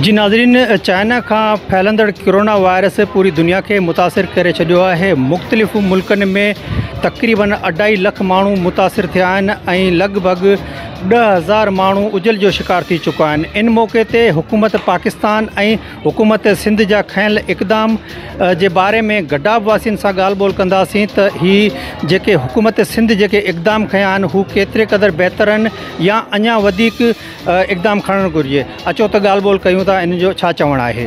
جي ناظرين چائنا کان ڦهلندڙ ڪرونا وائرس پوري دنيا کي متاثر ڪري ڇڏيو آهي. مختلف ملڪن ۾ تقريبن اڍائي لک ماڻهو متاثر ٿيا آهن ۽ لڳ ڀڳ 10,000 ماڻهو اجل جو شڪار ٿي چڪا آهن. ان موقعي تي حڪومت پاڪستان ۽ حڪومت سنڌ جا کنيل اقدام جي باري ۾ گڊاب واسين سان ڳالهه ٻولهه ڪنداسين ته هي جيڪي حڪومت سنڌ جيڪي اقدام کنيا آهن هو ڪيتري قدر بهتر آهن يا اڃا وڌيڪ اقدام کڻڻ گهرجي. اچو ته ڳالهه ٻولهه ڪيون ٿا ان جو ڇا چوڻ آهي.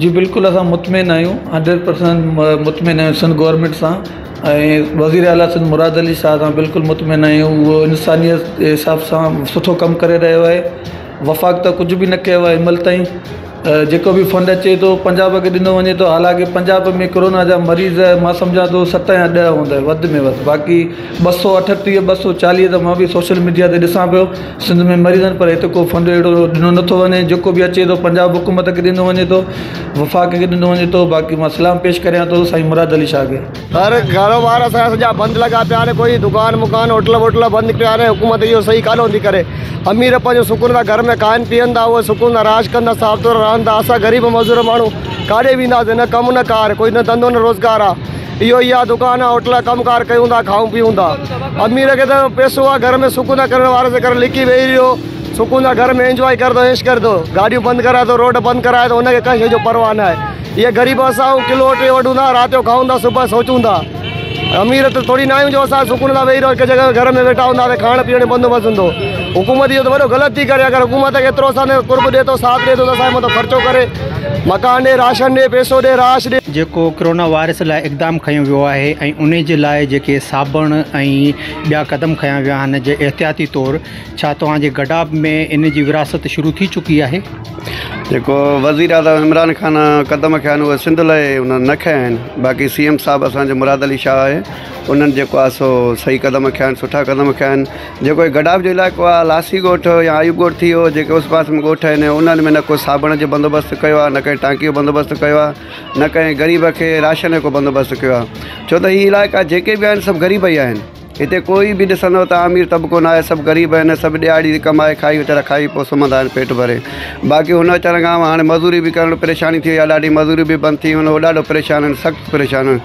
جي بلڪل اسان مطمئن آهيون 100% مطمئن آهيون سنڌ گورنمينٽ سان ۽ وزير اعليٰ سنڌ مراد علي شاهه سان بلڪل مطمئن آهيون. اهو انسانيت جي حساب سان سٺو ڪم ڪري رهيو آهي. وفاق ته ڪجهه به نه ڪيو آهي هن مهل تائين. جيڪو به فنڊ اچي ٿو پنجاب کي ڏنو وڃي ٿو. حالانڪه پنجاب ۾ ڪورونا جا مريض مان سمجهان ٿو 7 يا 10 هوندا وڌ ۾ وڌ، باقي 238 240 ته مان به سوشل ميڊيا تي ڏسان پيو سنڌ ۾ مريض آهن، پر هتي ڪو فنڊ اهڙو ڏنو نٿو وڃي. جيڪو به اچي ٿو پنجاب حڪومت کي ڏنو وڃي ٿو، وفاق کي ڏنو وڃي ٿو. باقي مان سلام پيش ڪريان ٿو سائين مراد علي شاهه کي. هر ڪاروبار اسان جا سڄا بند لڳا پيا آهن، ڪوئي دڪان مڪان هوٽل ووٽل بند پيا آهن. حڪومت اهو صحيح ڪانه ٿي ڪري. امير پنهنجو سڪون سان گهر ۾ کائن پيئن ٿا، اهي سڪون سان رهائش ڪن ٿا، صاف سٿرو رهن ٿا. اسان غريب مزدور ماڻهو ڪاڏي وينداسين؟ نه ڪم نه ڪار، ڪوئي نه ڌنڌو نه روزگار آهي. اهو ئي آهي دڪان آهي هوٽل آهي، ڪم ڪار ڪيون ٿا، کائون پيئون ٿا. امير کي ته پئسو آهي، گهر ۾ سڪون سان ڪرڻ واري سان گهر لڪي ويهي رهيو، سڪون سان گهر ۾ انجواء ڪري ٿو، عيش ڪري ٿو، گاڏيون بند ڪرائي ٿو، روڊ بند ڪرائي ٿو، هن کي ڪنهن شيء جو پرواهه نه آهي. اهي غريب اسان آهيون، ڪلو اٽي وڍون ٿا، رات جو کائون ٿا، صبح سوچون ٿا. امير ته ٿوري نه آهيون جو اسان سڪون سان ويهي رهون، هڪ جڳهه گهر ۾ ويٺا هونداسين، کائڻ پيئڻ جو بندوبست هوندو. حڪومت اهو ته وڏو غلط ٿي ڪري. اگر حڪومت کي ايترو اسان تي قرب ڏي ٿو، ساٿ ڏي ٿو ته اسان جي مٿان خرچو ڪري، مڪان ڏي، راشن ڏي، پئسو ڏي، رهائش ڏي. جيڪو ڪرونا وائرس لاء اقدام کنيو ويو آهي ۽ انهي جي لاء جيڪي صابڻ ۽ ٻيا قدم کنيا ويا آهن جي احتياطي طور، ڇا توهان جي گڊاب ۾ ان جي ورهاست شروع ٿي چڪي آهي؟ جيڪو وزير اعظم عمران خان قدم کنيا آهن اهي سنڌ لاء انهن نه کنيا آهن. باقي سي ايم صاحب اسان جو مراد علي شاهه آهي، انهن جيڪو آهي سو صحيح قدم کنيا آهن، سٺا قدم کنيا آهن. جيڪو هي گڊاب جو علائقو آهي، لاسي ڳوٺ يا ايوب ڳوٺ ٿي ويو، جيڪي اوس پاس ۾ ڳوٺ آهن انهن ۾ نه ڪو صابڻ جو بندوبست ڪيو آهي، نه ڪنهن ٽانڪي جو بندوبست ڪيو آهي، نه ڪنهن غريب کي راشن جو ڪو بندوبست ڪيو آهي. ڇو ته هي علائقا جيڪي به آهن سڀ غريب ئي آهن. هتي ڪوئي به ڏسندو ته امير طبقو ناهي، سڀ غريب آهن، سڀ ڏهاڙي ڪمائي کائي ويچارا کائي پوء سمهندا آهن پيٽ ڀري. باقي هن ويچارن کان هاڻي مزوري به ڪرڻ پريشاني ٿي وئي آهي ڏاڍي، مزوري به بند ٿي ويون آهن، هو ڏاڍو پريشان آهن، سخت پريشان آهن.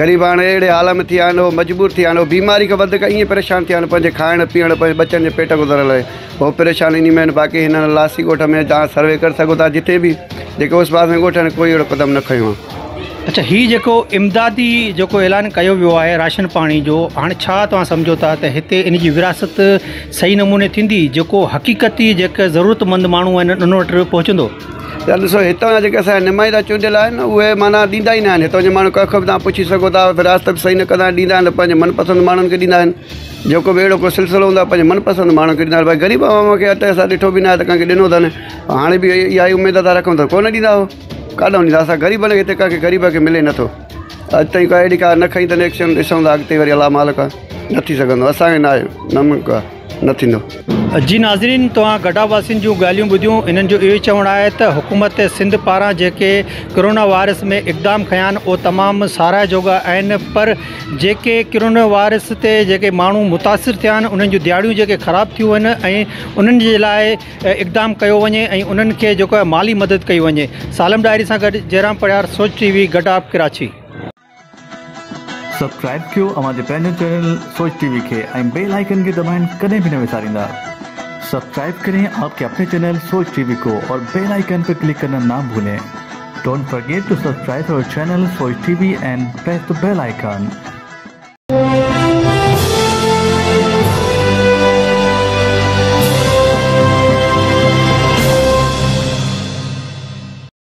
غريب هاڻي اهڙي حال ۾ ٿي ويا آهن، هو مجبور ٿي ويا آهن، هو بيماري کان وڌيڪ ائين پريشان ٿي ويا آهن پنهنجي کائڻ پيئڻ پنهنجي ٻچن جي پيٽ گذر لاء هو پريشان انهي ۾ آهن. باقي هنن لاسي ڳوٺ ۾ توهان سروي ڪري سگهو ٿا، جتي به جيڪي اوس پاس ۾ ڳوٺ آهن ڪوئي اهڙو قدم نه کنيو آهي. اڇا هي جيڪو امدادي جيڪو اعلان ڪيو ويو آهي راشن پاڻي جو، هاڻي ڇا توهان سمجهو ٿا ته هتي ان جي ورهاست صحيح نموني ٿيندي، جيڪو حقيقتي جيڪي ضرورت مند ماڻهو آهن انهن وٽ پهچندو؟ يار ڏسو هتان جا جيڪي اسان جا نمائندا چونڊيل آهن اهي معنيٰ ڏيندا ئي نه آهن. هتان جا ماڻهو ڪنهن کان به توهان پڇي سگهو ٿا، ورهاست به صحيح نه ڪندا آهن، ڏيندا آهن ته پنهنجي من پسند ماڻهن کي ڏيندا آهن. جيڪو به اهڙو ڪو سلسلو هوندو آهي پنهنجي من پسند ماڻهن کي ڏيندا آهن. ڀائي غريب عوام کي اڄ تائين اسان ڏٺو به نه آهي ته ڪنهن کي ڏنو اٿن. هاڻي به اها ئي اميد ٿا رکون ته ڪونه ڏيندا هو، ڪاڏانهن ڏيندا. اسان غريبن کي هتي ڪنهن کي غريب کي ملي نٿو. اڄ تائين ڪا اهڙي ڪا نه کنئي اٿن ايڪشن، ڏسون ٿا اڳتي وري الله مالڪ آهي، نه ٿي سگهندو اسان کي نه آهي ناممڪن آهي. نه ٿيندو. جي ناظرين توهان گڊا واسين جون ڳالهيون ٻڌيون، انهن جو اهو چوڻ آهي ته حڪومت سنڌ پاران جيڪي ڪرونا وائرس ۾ اقدام کنيا آهن اهي تمام ساراهه جوڳا آهن پر جيڪي ڪرونا وائرس تي جيڪي ماڻهو متاثر ٿيا آهن انهن جون دياڙيون جيڪي خراب ٿيون آهن ۽ انهن جي لاء اقدام ڪيو وڃي ۽ انهن کي جيڪو آهي مالي مدد ڪئي وڃي. سالم ڏاهري سان گڏ جئرام پڙهيار، سوچ ٽي وي، گڊاپ، ڪراچي. سبسڪرائب ڪيو اوهان جي پنهنجو چينل سوچ ٽي وي کي ۽ بيل آئيڪن کي دٻائڻ ڪڏهن به نه وساريندا. سبسڪرائب ڪرين آپ ڪي اپني چينل سوچ ٽي وي ڪو اور بيل آئيڪن پي ڪلڪ ڪرنا نا ڀولين. Don't forget to subscribe our channel Soch T V and press the bell icon.